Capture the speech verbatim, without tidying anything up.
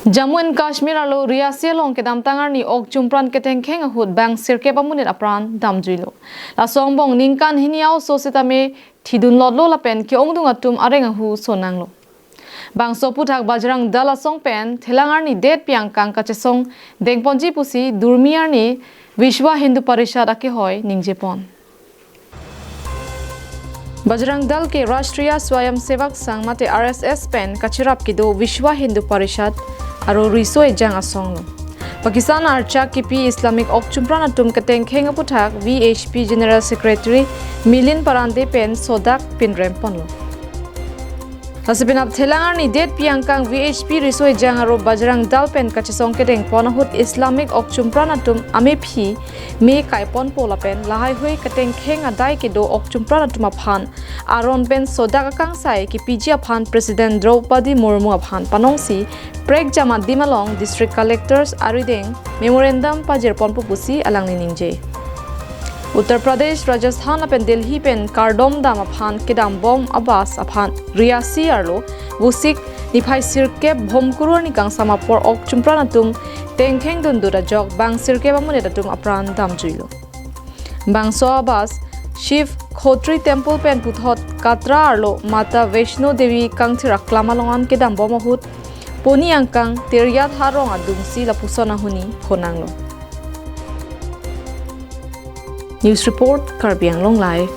Jammu and Kashmir arlo Riasi along kedamtang arni ok chumpran ketengkheng ahut bang sirkep amonit apran damjuilo. Laso angbong ningkan hini a-oso sitame thidunlotlo lapen ke-ongdung atum areng ahu sonanglo. Bangso aphuthak Bajrang Dal asong pen thelang arni detpi angkang kachesong dengponji pusi durmi arni Vishwa Hindu Parishad akehoi ningjepon. Bajrang Dal ke Rashtriya Swayamsevak Sangh mate R S S pen kacherap kedo Vishwa Hindu Parishad aro riso ejang asonglo. Pakistan archak kipi Islamic ok chumpran atum ketengkheng aphuthak V H P General Secretary Milind Parande pen sodak pinremponlo. Lasi penap thelang arni detpi angkang V H P riso ejang aro Bajrang Dal pen kachesong kedengpon ahut Islamic ok chumpran atum amephi me kaiponpo lapen lahaihui ketengkheng adai kedo ok chumpran atum aphan aron pen sodak akangsai kipiji aphan President Draupadi Murmu aphan panongsi prekjam adim along District Collectors arideng memorandum pajirponpo pusi alangli ningje. Uttar Pradesh, Rajasthan lapen Delhi pen kardom dam aphan kedambom a-bus aphan Riasi arlo Vosik niphai sirkep Bhomkuru arni kangsam apor ok chumpran atum tengkheng dundut ajok bang sirkep amonit atum apran damjuilo. Bangso a-bus Shiv Khotri Temple pen puthot Katra arlo Mata Vaishno Devi kangthir aklam along an kedambom ahut poni angkang Tiriyat Harong adungsi lapuson ahuni phonanglo. News report, Karbi Anglong Live.